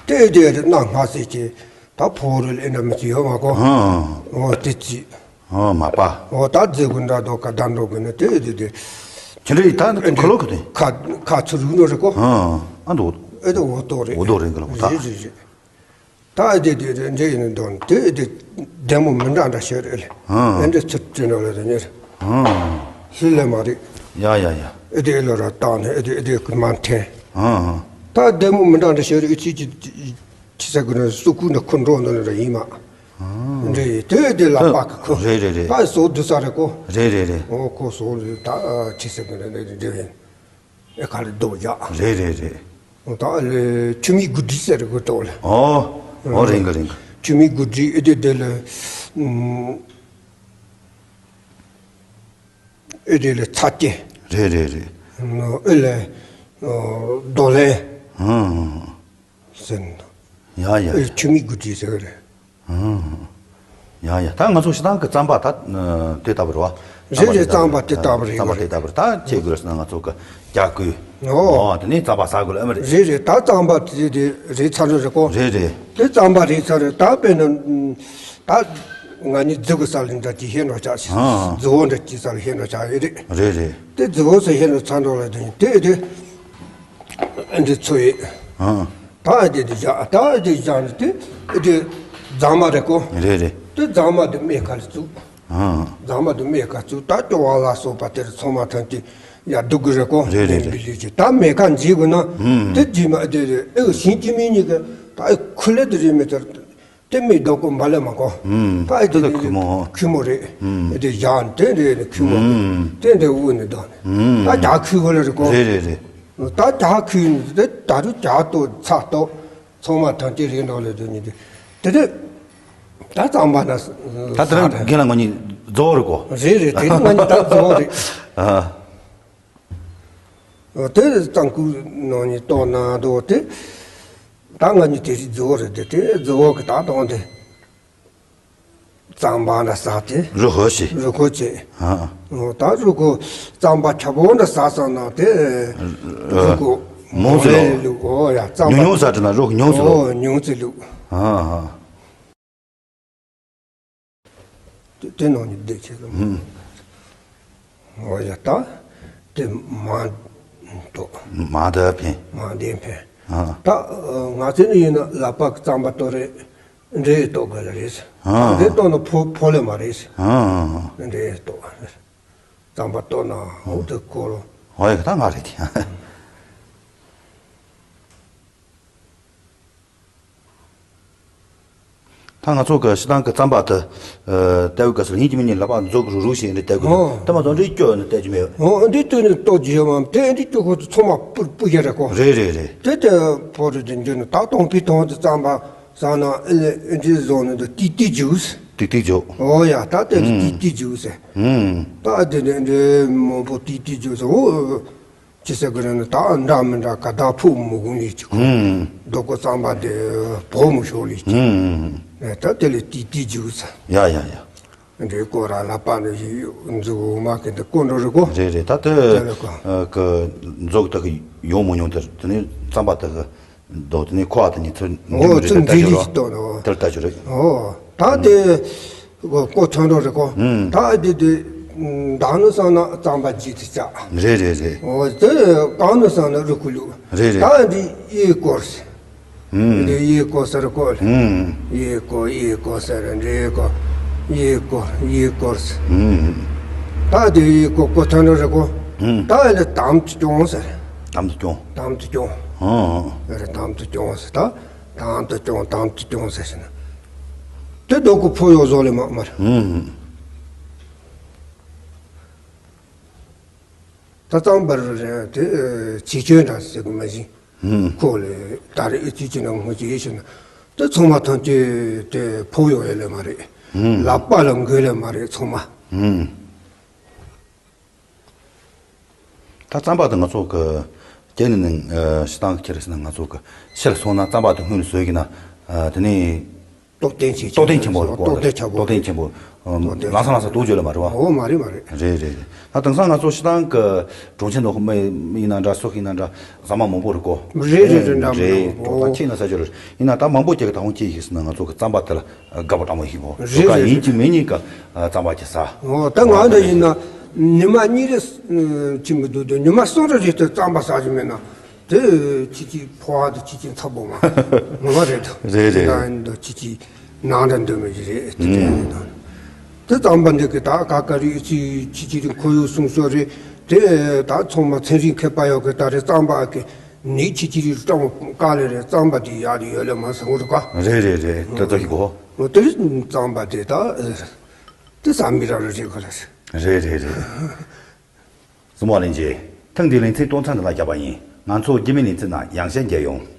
དེ་དེ་རེད་ན་སྔ་ཟེར་གྱི་ད་ཕོ་རི་ལ་ཨེ་འདྲ་མི་བཙུགས་ཡོད་མ་གོ། ཨོ་དེ་བཙུགས། ཨོ་མ་པ། ཨོ་ད་རྫི་གུ་འདྲ་དོ་ཀ་ད་འགྲོ་དགོས་ན་དེ་དེ་དེ། ཁྱེད་རེ་ད་ཁ་ལོ་ཁ་དེ། ཁ་ཁ་ཚུར་རུག་ནོ་རེད་གོ། ཨ་ཨ་འདུག་ཨེ་དེ་འོ་ཏོ་རེད། འོ་ཏོ་རེད་གི་ལ་འོ་ད། རེད་རེད་རེད། ད་ཨེ་དེ་དེ་རེད་འདྲེ་ཡིན་ནོ་འདོན་དེ་ཨེ་དེ་བདེ་མོ་མི་འདྲ་འདྲ་ཤོད་རེད་ལེ། ཨེ་འདྲེ་ཚུར་བསྐྲུན་ནོ་ལ་དེ་ཉེར། ཧི་ལེ་མ་རེད། ཡ་ཡ་ཡ། ཨེ་དེ་ཨེ་ལོ་ར་བཏང་ནས་ཨེ་དེ་ཨེ་དེ་ཀུན་མ་འཐེན། ད་བདེ་མོ་མི་འདྲ་འདྲ་ཤོད་རེད་ཨེ་ཅི་ཅི་ཅི་ཟེར་གི་རེད་སུ་ཀུན་ནས་ཁུ་འགྲོ་ནོ་རེད་ཡིན་མ། འདྲེ་ཡིན་དེ་ཨེ་དེ་ལ་པ་ཀི་ཁུ། རེད་རེད་རེད། ད་ཨེ་སོ་བསྡུ་ས་རེད་གོ། རེད་རེད་རེད། འོ་ཁོ་སོ་ད་ཨེ་ཅི་ཟེར་གི་རེད་འདྲེ་ཡིན། ཨེ་ཁ་ལ་རྡོ་རྒྱག་རེད་རེད་རེད། ད་ལས་ཆུ་མིག་དགུ་སྒྲིལ་ཟེར་གི་འདུག་ལ། ཨོ། ཨོ་རེད་གི་རེད་གི། ཆུ་མིག་དགུ་སྒྲིལ་ཨེ་དེ་དེ་ལ། ཨེ་དེ་ལ་ཚ་སྐྱེ། རེད་རེད་རེད། ཨེ་ལ། རྡོ་ལེན། ཟེར་ནོ། ཡ་ཡ། ཨེ་ཆུ་མིག་དགུ་སྒྲིལ་ཟེར་གི་རེད། ཡ་ཡ། ད་ང་ཚོ་སྤྱིར་བཏང་གི་རྩམ་པ་ད་དེ་ལྟ་བུ་རེད་བ། རེད་རེད་རྩམ་པ་དེ་ལྟ་བུ་རེད། རྩམ་པ་དེ་ལྟ་བུ་རེད་ད་ཁྱེད་དགོས་ཟེར་ན་ང་ཚོ་གི་རྒྱག་དགོས། ཨོ། ཨོ་དེ་ནས་རྩམ་པ་ཟ་དགོས་ལ་ཨེ་མ་རེད། རེད་རེད་ད་རྩམ་པ་དེ་དེ་རེད་ཚར་རེད་གོ། རེད་རེད། དེ་རྩམ་པ་རེད་ཚར་རེད་ད་དཔེར་ན། ད་ང་གཉིས་རྫི་གི་ས་ལ་འདྲ་ཅིག་ཧེ་འགྲོ་ཆགས་ཤིང་། རྫི་བོ་འདྲ་ཅིག་ས་ལ་ཧེ་འགྲོ་ཆགས་ཡོད་རེད། རེད་རེད། དེ་རྫི་བོ་ས་ཧེ་འགྲོ་ཚར་འགྲོ་ལ་དེ་དེ་དེ། ཨེ་འདི་ཚོ་ཡིན། ད་ཨེ་འདི་འདི་བཞག་ད་ཨེ་འདི་བཞག་ནས་དེ་ཨེ་འདི་རྫ་མ་རེད་གོ། རེད་རེད། དེ་རྫ་མ་དེ་སྨན་ཁང་ལ་བཙུགས། རྫ་མ་དེ་སྨན་ཁང་བཙུགས་ད་སྐྱོ་བ་ལ་སོགས་པ་དེར་ཚང་མ་ཐམས་ཅད་ཡར་སྡུག་གི་རེད་གོ། རེད་རེད་རེད། ད་སྨན་ཁང་འཛིན་དགོས་ན་དེ་རྫི་མ་ཨེ་འདི་ཨེ་ཞིང་སྐྱིད་མི་གཉིས་ཀྱི་ད་ཨེ་ཁུ་ལེ་དེ་རེད་མི་ཚར། དེ་མི་རྡོ་ཀོ་འབའ་ལེ་མ་གོ། ད་ཨེ་དེ་ད་ཁུ་མོ། ཁུ་མོ་རེད། དེ་ཡང་དེ་རེད་ནི་ཁུ་མོ་རེད། དེ་འདྲ་དབུ་ནི་དོ་ནི། ད་རྒྱ་ཁུ་གོ་ལེ་རེད་གོ། རེད་རེད་རེད། ད་རྒྱ་ཁུ་ནི་དེ་ད་རུ་རྒྱ་ཏོ་ཚ་ཏོ་ཚང་མ་ཐམས་ཅད་རེད་འགྲོ་ལེ་དོ་ནི་དེ་དེ་དེ་ད་རྩམ་པ་ན་ད་དེ་རིང་རྒན་ལ་ང་གཉིས་རྫོགས་རེད་གོ། རེད་རེད་དེ་རིང་ང་གཉིས་ད་རྫོགས་རེད། ཨ། དེ་རྩམ་ཁུ་ནང་ནས་ཏོག་ན་དོ་དེ། ད་ང་གཉིས་དེ་རིང་རྫི་བོ་རེད་དེ་དེ་རྫི་བོ་གི་ད་དོང་དེ། རྩམ་པ་འདྲ་ཟ་དེ། རུ་ཧོ་ཤི། རུ་ཁོ་ཆེ། ཨ། ད་རུ་ཁོ་རྩམ་པ་ཁྱ་པོ་འདྲ་ཟ་ས་ན་དེ། རུ་ཁོ། མོ་ཟི་ལོ། ལུག་ཨོ་ཡ་རྩམ་པ། ཉུང་ཉུང་ཟ་དྲི་ན་རུ་ཁོ་ཉུང་ཟི་ལོ། ཨོ་ཉུང་ཟི་ལུག་ཨ་ཨ། དེ་དེ་ནང་ནས་བསྡད་ཆེ་ལ། ཨོ་ཡ་ད། དེ་མ་དོ། མ་དེ་ཕན། མ་དེ་ཕན། ཨ། ད་ང་ཚོ་ནི་ཡིན་ན་ལག་པ་གི་རྩམ་པ་དོ་རེད། འདྲེ་ཡི་ལྟོ་ག་ལ་རེད། ཨ། འདྲེ་ལྟོ་ན་ཕོ་ཕོ་ལེ་མ་རེད། ཨ། འདྲེ་ཡི་ལྟོ་ག་རེད། རྩམ་པ་ལྟོ་ན་འོ་དེ་ཁོ་ལོ། ཨོ་ཡ་ད་ང་རེད་དེ། ད་ང་ཚོ་གི་སྤྱིར་བཏང་གི་རྩམ་པ་དེ་ལྟ་བུ་ག་སར་ཡིན་གྱི་མིན་ནི་ལག་པ་མཛུབ་རུ་རུ་ཞིག་འདྲེ་ལྟ་དགོས་འདུག་ཨོ། ད་མ་ཚོ་འདྲེ་སྐྱོ་ནི་ལྟ་རྒྱུ་མེད། ཨོ་འདྲེ་ལྟོས་ནི་ལྟོ་རྒྱུ་ཡོད་མ་དེ་འདྲེ་སྐྱོ་ཁོ་ཚོ་ཚང་མ་སྤུར་སྤུར་ཡ་རེད་གོ། རེད་རེད་རེད། དེ་དེ་ཕོ་རུ་དེ་འཇུ་ནི་ད་སྟོང་པའི་དོང་དུ་རྩམ་པ། ཟ་ན་ཨེ་ལེ་ཨེ་འདྲའི་བཟོ་ནི་འདུག་ཏིག་ཏིག་འཇུག་ཏིག་ཏིག་འཇུག་ཨོ་ཡ་ད་དེ་ནི་ཏིག་ཏིག་འཇུག་ཟེར། ཨུམ། ད་དེ་ནི་འདྲའི་མང་པོ་ཏིག་ཏིག་འཇུག་ཟེར་ཨོ། ཅི་ཟེར་གི་རེད་ན་ད་འདྲ་མི་འདྲ་ག་ད་ཕུག་མི་གུང་ལས་ཅི་གོ། ཨུམ། རྡོ་ཀོ་རྩམ་པ་དེ་བོ་མི་ཤོར་ལས་ཅི། ཨུམ། ཨེ་ད་དེ་ལས་ཏིག་ཏིག་འཇུག་ཟེར། ཡ་ཡ་ཡ། འདྲའི་སྐོར་ར་ལ་པ་ནི་ཡི་འཛུགས་མ་གི་འདི་སྐོར་འགྲོ་རི་གོ། རེད་རེད་ད་དེ་དེ་ལ་གོ། ཨ་གི་མཛོག་དག་གི་ཡོང་མི་ཉུང་དེར་དེ་ནི་རྩམ་པ་དག་གི་མདོ་དེ་ནི་ཁོ་ཨ་དེ་ནི་ཚུར་འོ་འཛུགས་ཚུར་འཛིན་ལས་ཀྱི་ལྟོ་ནོ། དེར་ལྟ་རྒྱུ་རེད། ཨོ་ད་དེ་གོ་གོ་ཐོན་འགྲོ་རི་གོ། ད་དེ་དེ་ད་ནི་སང་ན་རྩམ་པ་ཇི་དེ་བྱ། རེད་རེད་རེད། ཨོ་དེ་གང་ནི་སང་ན་རི་ཁུ་ལུ། རེད་རེད། ད་འདི་ཡི་སྐོར། འདི་ཡི་སྐོར་ཟེར་སྐོར། ཡི་སྐོར་ཡི་སྐོར་ཟེར་འདི་སྐོར། ཡི་སྐོར་ཡི་སྐོར་ཟེར། ད་འདི་ཡི་སྐོར་སྐོར་ཐོན་འགྲོ་རེད་གོ། ད་ཡི་ལ་དམ་དུ་སྐྱོང་ཟེར། དམ་དུ་སྐྱོང་། དམ་དུ་སྐྱོང་། ཨ་རེ་དམ་དུ་སྐྱོང་ཟེར་ད། དམ་དུ་སྐྱོང་དམ་དུ་སྐྱོང་ཟེར་ཞེ་ན། དེ་རྡོ་ཀོ་ཕོ་ཡོ་བཟོ་ལེ་མ་མར། ད་རྩམ་པར་དེ་ཆེ་ཆོས་འདྲ་ཟེར་གི་མ་བཞིན། ཁོ་ལས་ད་རེས་ཨེ་ཅི་ཅི་ན་ངོ་ཅི་ཡེ་ཤེ་ན་དེ་ཚང་མ་ཐམས་ཅད་དེ་ཕོ་ཡོ་ཡེ་ལེ་མ་རེད། ལག་པ་ལ་འགོས་ལེ་མ་རེད་ཚང་མ། ད་རྩམ་པ་དེ་ང་ཚོ་གི་རྒྱ་ནི་ནི་ཤི་སྟངས་ཀྱི་ཁྱེར་ཟིན་ན་ང་ཚོ་གི་ཕྱིར་སོང་ན་རྩམ་པ་དེ་སྔོན་ནས་བཟོས་ཀྱི་ན་དེ་ནས། སྟོབས་ལྡན་ཆེ་སྟོབས་ལྡན་ཆེན་པོ་རེད་གོ། སྟོབས་ལྡན་ཆེན་པོ། སྟོབས་ལྡན་ཆེན་པོ། ལང་ས་ལང་ས་དུག་བརྗོད་ལ་མ་རེད་བ། ཨོ་མ་རེད་མ་རེད། རེད་རེད་རེད། ད་དེང་སང་ང་ཚོ་ཤི་སྟངས་ཀྱི་གྲོང་ཁྱེར་ནང་མི་ཡིན་ན་འདྲ་སུ་ཡིན་ན་འདྲ་ཟ་མ་མང་པོ་རེད་གོ། རེད་རེད་རེད་འདྲ་མི་འདྲ་མང་པོ། གྲོགས་པ་ཁྱེད་ན་ས་ཆོད་རེད་ཡིན་ན་ད་མང་པོ་ཁྱེད་ཀྱི་ད་ཧོང་ཁྱེད་ཡིག་ཟིན་ན་ང་ཚོ་གི་རྩམ་པ་དེ་ལ་དགའ་པོ་དྲང་མོ་ཡིན་གོ། རེད་རེད་རེད། ཡིན་གཅིག་མིན་གཉིས་ཀ་རྩམ་པ་ཁྱེད་ཟ། ཨོ་ད་ང་འདྲ་ཡིན་ན། ཉི་མ་གཉིས་རེ་ཕྱིན་པ་འདུག་དུས་ཉི་མ་གསུམ་རེ་རེ་དུ་རྩམ་པ་ཟ་རྒྱུ་མེད་ན་དེ་ཁྱེད་ཀྱི་ཕོ་བ་དང་ཁྱེད་ཀྱི་ཚ་པོ་མ་ངོ་མ་རེད་དོ། རེད་རེད། ད་ཡིན་དོ་ཁྱེད་ཀྱི་ནང་ར་འདོད་མི་ཞིག་རེད་དེ་དེ་ཡིན་དོ། དེ་རྩམ་པ་འདི་གི་ད་ག་ག་རེ་ཅི་ཅི་ཅི་རིང་ཁོར་ཡུག་སྲུང་སྐྱོབ་རེད་དེ། ད་ཚང་མ་ཚན་རིག་མཁས་པ་ཡོད་གི་ད་རེ་རྩམ་པ་གི་ནི་ཅི་ཅི་རིང་སྐྲངས་དཀའ་ལས་རེད། རྩམ་པ་དེ་ཡག་ལས་ཡོད་ལས་མ་ཟ་འོ་རུ་ག་རེད་རེད་རེད། དེ་ལྟ་ཞིག་གོ། འོ་དེ་རེད། རྩམ་པ་དེ་ད་དེ་བསམ་པའི་ར་རུ་རེད་ག་ལ་རེད། རེད་རེད་རེད། གཟིགས་མོ་བ་ལྷན་རྒྱས། ཐེངས་འདིའི་ལེ་ཚན་གཏོང་མཚམས་འདི་ལ་བཞག་པ་ཡིན། ང་ཚོ་རྗེས་མའི་ལེ་ཚན་ནང་ཡང་བསྐྱར་མཇལ་ཡོང་།